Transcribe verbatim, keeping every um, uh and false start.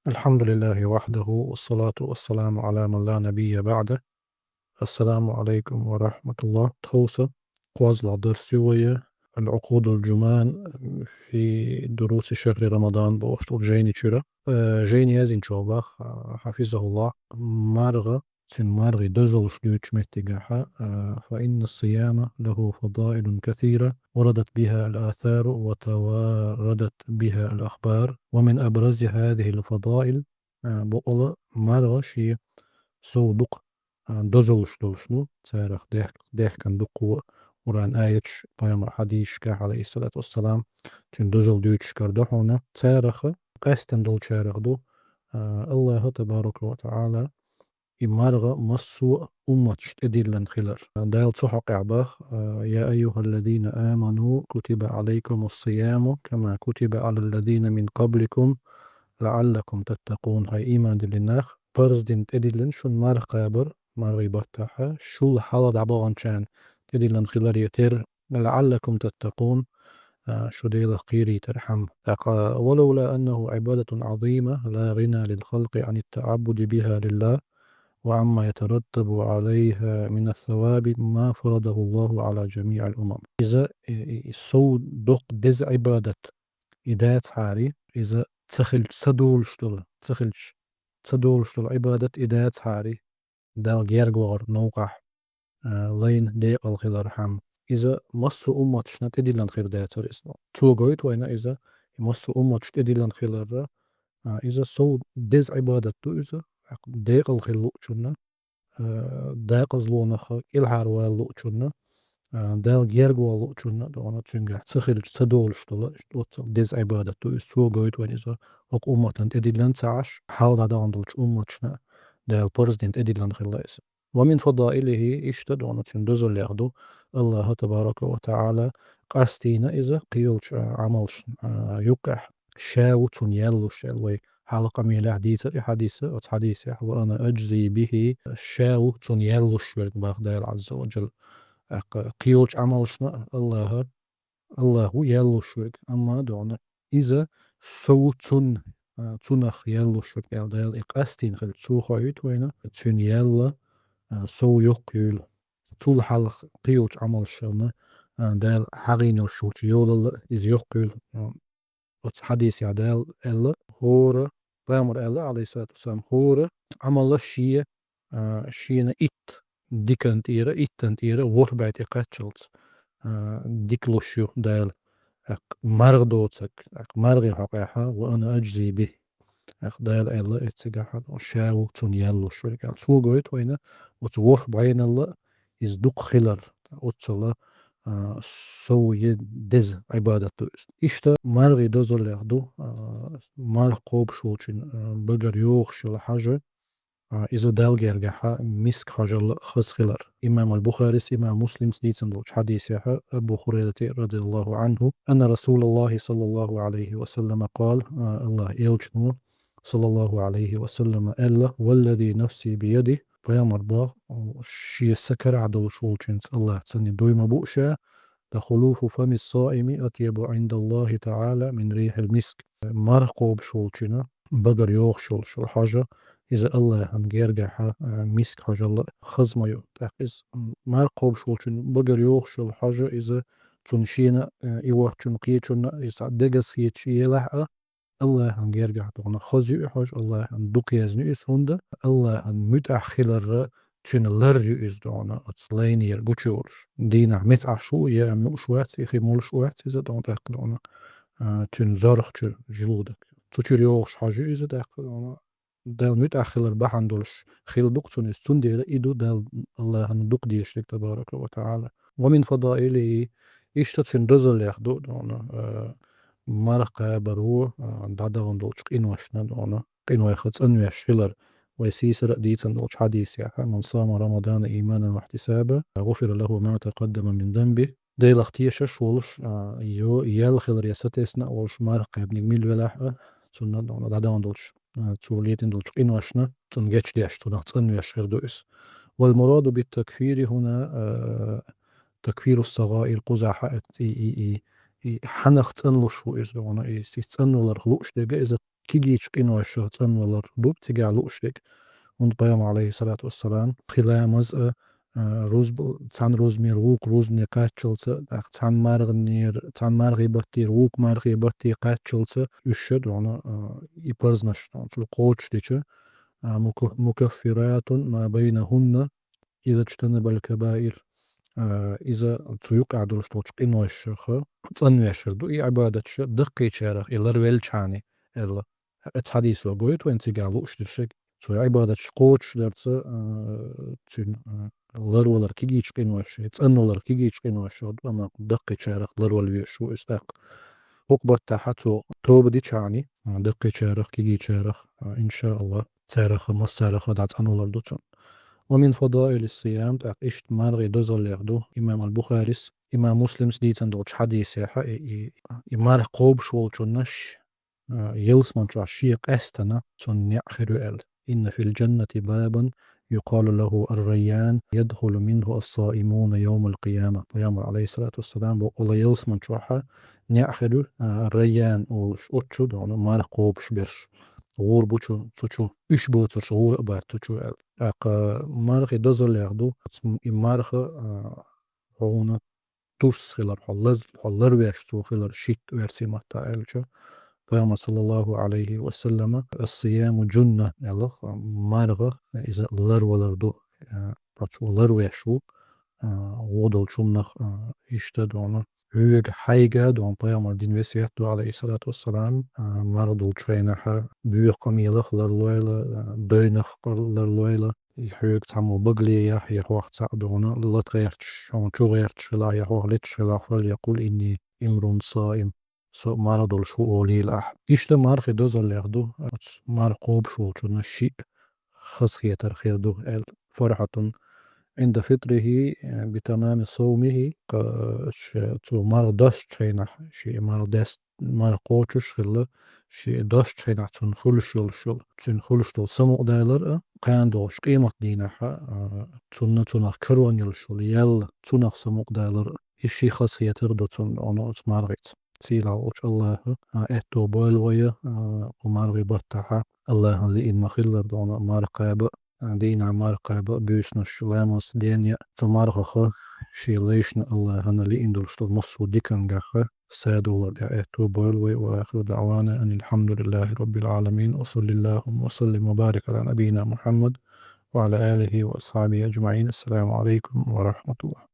الحمد لله وحده، والصلاة والسلام على من لا نبي بعده. السلام عليكم ورحمة الله. Тховса кхозлагӀа дарс ю вай العقود الجمان في دروس شهر رمضان бохуш долчу жайни чуьра. Э, жайни язйинчо бах, а, حفظه الله, маргӀа, цуьнан маргӀий дозаллаш дуьйцучу меттигехь, а, فإن الصيام له فضائل كثيرة وردت بها الآثار وتواردت بها الأخبار، ومن أبرز هذه الفضائل, а, бакъала маргӀа шен сов дукха, а, дозаллаш долуш ду, царах дехк-, дехкина дукха Къуръан аяташ, пайхамар хьадисашкахь, عليه الصلاة والسلام, цуьнан дозалла дуьйцуш карадо хьуна. Царах къаьстина долчарах ду, а, АллахӀа, تبارك وتعالى, и маргӀа массо а умматашна тӀедиллина хилар. Дала цу хьокъехь бах, а, يا أيها الذين آمنوا كتب عليكم الصيام كما كتب على الذين من قبلكم لعلكم تتقون. ХӀай, ийман диллина нах, парз дина тӀедиллина шуна марха кхабар, маргӀий баттахь, шул хьалха дӀабаханчарна тӀедиллина хиларе терра, لعلكم تتقون, а, шу Делах кхерийтархьама. ТӀаккха, ولولا أنه عبادة عظيمة لا غنى للخلق عن التعبد بها لله وعما يترتب عليها من الثواب ما فرضه الله على جميع الأمم. Иза, и, и, и сов доккха деза Ӏибадат и дацахьара, иза ца хилча, ца долуш долу, ца хилча, ца долуш долу Ӏибадат и дацахьара, Далла герга вахар новкъахь, а, лайна декъала хилархьама. Иза массо а умматашна тӀедиллина хир дацара иза. Цо гойту вайна иза, и массо а умматашна тӀедиллина хиларра, а, иза сов деза Ӏибадат ду иза, декъала хила луучунна, а, декъазлонах кӀелхьарвала луучунна, а, Далла герга вала луучунна, дона цуьнгахь ца хилча, ца долуш долу, оццул деза Ӏибадат ду иза. Цо гойту вайна иза, хӀокху умматана тӀедиллина ца Ӏаш, хьалха дӀадахана долчу умматашна Дала парз дина тӀедиллина хилла иза. ومن فضائله, иштта дона цуьнан дозаллех ду, АллахӀа, تبارك وتعالى, къастийна иза кхийолчу, а, Ӏамалшна, а, юккъехь. Ша ву цунна яьллуш, аьлла вай хьалха къамелехь дийцира и хьадис, оцу хьадисехь, وأنا أجزي به, ша ву цунна яьллуш верг, бах Дала, عز وجل. ТӀаккха кхийолчу Ӏамалшна АллахӀа, АллахӀ ву яьллуш верг, амма дона иза со ву цунна, а, цунах яьллуш верг, аьлла Дала и къастийна хилча, цо хоуьйту вайна, цуьнан яьлла, а, сов йоккха юйла. Цул хьалха кхийолчу Ӏамалшна, а, Дала хьагӀийна йолуш йолчу йолалла иза йоккха юйла. А, оцу хьадисехь Дала аьлла, хӀора, пайхамар аьлла, عليه الصلاة والسلام, хӀора Ӏамала шен, а, шена итт дикан тӀера, иттан тӀера ворхӀ бӀе тӀе кхаччалц, а, дика луш ю Дала. ТӀаккха марха доцург, тӀаккха мархин хьокъехь, وأنا أجزي به. ТӀаккха Дала аьлла эццигахь, ша ву цунна яьллуш верг аьлла. Цо гойту вайна оцу ворхӀ бӀенал а иза дукха хилар, оццул а, а, сов е деза Ӏибадат ду иза. Иштта маргӀий дозаллех ду, а, марха кхобуш волчун, а, багара йогӀуш йолу хьожа, а, иза Далла гергахь миска хьожалла хаза хилар. Имам аль-Бухарис, имам Муслимс дийцина долчу хьадисехь Абу Хурайрата, رضي الله عنه, أن رسول الله صلى الله عليه وسلم قال, а, АллахӀан элчано, صلى الله عليه وسلم, аьлла: والذي نفسي بيده, пайхамар боху, шен са карахь долуш волчуьнца АллахӀца дуй ма бу ша, لخلوف فم الصائم أطيب عند الله تعالى من ريح المسك. Марха кхобуш волчун багара йогӀуш йолу хьожа, иза АллахӀан гергахь, а, миска хьожалла хаза ма ю. ТӀаккха иза, м, марха кхобуш волчун багара йогӀуш йолу хьожа, иза цунна шена, а, и воцчунна кхечунна, иза дегаза хеташ елахь а, АллахӀан гергахь дона хаза ю и хьожа, АллахӀан дукха езна ю иза, хӀунда АллахӀан муьтӀахь хиларра цуьнан лар ю иза дона, оцу лайнера гучуйолуш. Дийнахь меца Ӏаш ву, я муьлш вац, и хи муьлш вац иза дона, тӀаккха дона, а, цуьнан зорх чуьра, желудок. Цу чуьра йогӀуш хьожа ю иза, тӀаккха дона Далла муьтӀахь хилар бахьана долуш хила ду-кх цунна иза. Цундела и ду Далла, АллахӀан дукха дезаш дерг, تبارك وتعالى. ومن فضائله, иштта цуьнан дозаллех ду, дона, а, марха кхабаро, а, дӀадахана долчу къиношна, дона, къинойх цӀанвеш хилар. Вай сийсара а дийцина долчу хьадисехь: من صام رمضان إيمانا واحتسابا غفر له ما تقدم من ذنبه. Делах тешаш волуш, а, йо-, ял хиларе сатесна а волуш марха кхаьбниг мила велахь а, цунна, дона, дӀадахана долчу, а, цо летийна долчу къиношна цунна гечдеш, цунах цӀанвеш хир ду иза. والمراد بالتكفير هنا, а, تكفير الصغائر, кхузахь а и, и, и, и хьанах цӀанлуш ву иза, дона, и си цӀанваларх лууш дерг иза кегийча къиношех цӀанвалар ду цигахь лууш дерг. ХӀунда пайхамар, алейхиссалату вассалам, кхин ламаз а, а, рузб-, цхьана рузбанера вукху рузбане кхаччалца, тӀаккха цхьана марханера, цхьана мархий баттера вукху мархий батте кхаччалца, уьш ша дона, а, и парзнаш дона, цу кхочушдича, а, мука-, мукаффиратун ма байнахунна, иза чтана баль кабаир. А, иза цу юкъахь долуш долчу къиношех цӀанвеш хир ду и Ӏибадаташ даккхийчарах, и ларвеллачхьана, аьлла. Оцу хьадисо гойту вайн цигахь лууш дерг. Цу Ӏибадаташ кхочушдарца, а, цуьнан, а, ларвалар кегийча къиношех, цӀанвалар кегийча къиношех ду, амма даккхийчарах ларвала везаш ву иза тӀаккха. ХӀокху баттахь цо тоба дичхьана, а, даккхийчарах, кегийчарах, а, иншааллах, царах, массарах а дӀа цӀанвалар ду цунна. Ва мин фадаили ссиям, тӀаккха иштта мархий дозаллех ду имам аль-Бухарис, имам Муслимс дийцина долчу хьадисехь, и, и, и марха кхобуш волчунна ш-, а, ялсамани чохь шен къаьстина цунна неӀ хир ю аьлла. Инна фил джаннати бабан юкъалу лаху ар-Райян, ядхулу минху ас-саимуна йовмал къияма. Пайхамар, алейхиссалату вассалам, боху, Алла ялсамани чохь неӀ хир ю, а, Райян олуш, оцу чу дона марха кхобуш берш. ГӀур бу цу чу, уьш боцурш гӀур а бац цу чу аьлла. ТӀаккха мархий дозаллех ду, и марха, а, хьуна турс хилар, хьо лаз-, хьо ларвеш цо хилар, шийтта оьрсийн маттахь аьлча, пайхамар, саллаллаху алейхи ва саллама, ас-сияму джунна аьлла, марха иза ларвалар ду, а, цо ларвеш ву, а, вон долчу хӀуманах, а, иштта дона. Хьоьга хьайга дона пайхамар дина весет ду, алейхиссалату вассалам, а, марха долчу хенахь боьха къамелах ларлойла, а, девнах ларлойла, и хьоьга цхьаммо багале яхь, я хьох цхьаъ дона лата гӀерташ, хьуна чу гӀерташ хилахь, я хьох леташ хилахь, фаль якъул инни имруун саим, со марха долуш ву олийла ахь. Иштта мархий дозаллех ду, оцу марха кхобуш волчунна шиъ хазахетар хир ду аьлла. Фархьатун Ӏинда фитрихи, э, би тамами савмихи, кха-, ш-, цо марха достучу хенахь, шен марха дес-, марха кхочуш хилла, шен достучу хенахь цунна хуьлуш йолуш йолу, цуьнан хуьлуш долу самукъадалар а, кхана долуш къемат дийнахь а, а, цунна цунах карон йолуш йолу ял, цунах самукъадалар а, и шиъ хазахетар ду цунна, оно оцу мархица. Сийлахь волчу Аллаха, а, аьтто бойла вай, а, кху мархи баттахь а, Аллахана лиъна ма-хиллара дона марха кхаба, а, дийнахь марха кхаба, буьйсанаш ламаз ден а, цу мархах шен лайшна Аллахана лиъна долуш долу массо а диканах садовлар тӀехь аьтто бойла вай. Ва ахиру даъвана анил хьамдулиллахи раббил Ӏаламин. Ва саллиллахумма ва саллим ва барик Ӏала набийина Мухьаммад ва Ӏала алихи ва асхьабихи аджмаӀин. Ассаламу Ӏалайкум ва рахьматуллах.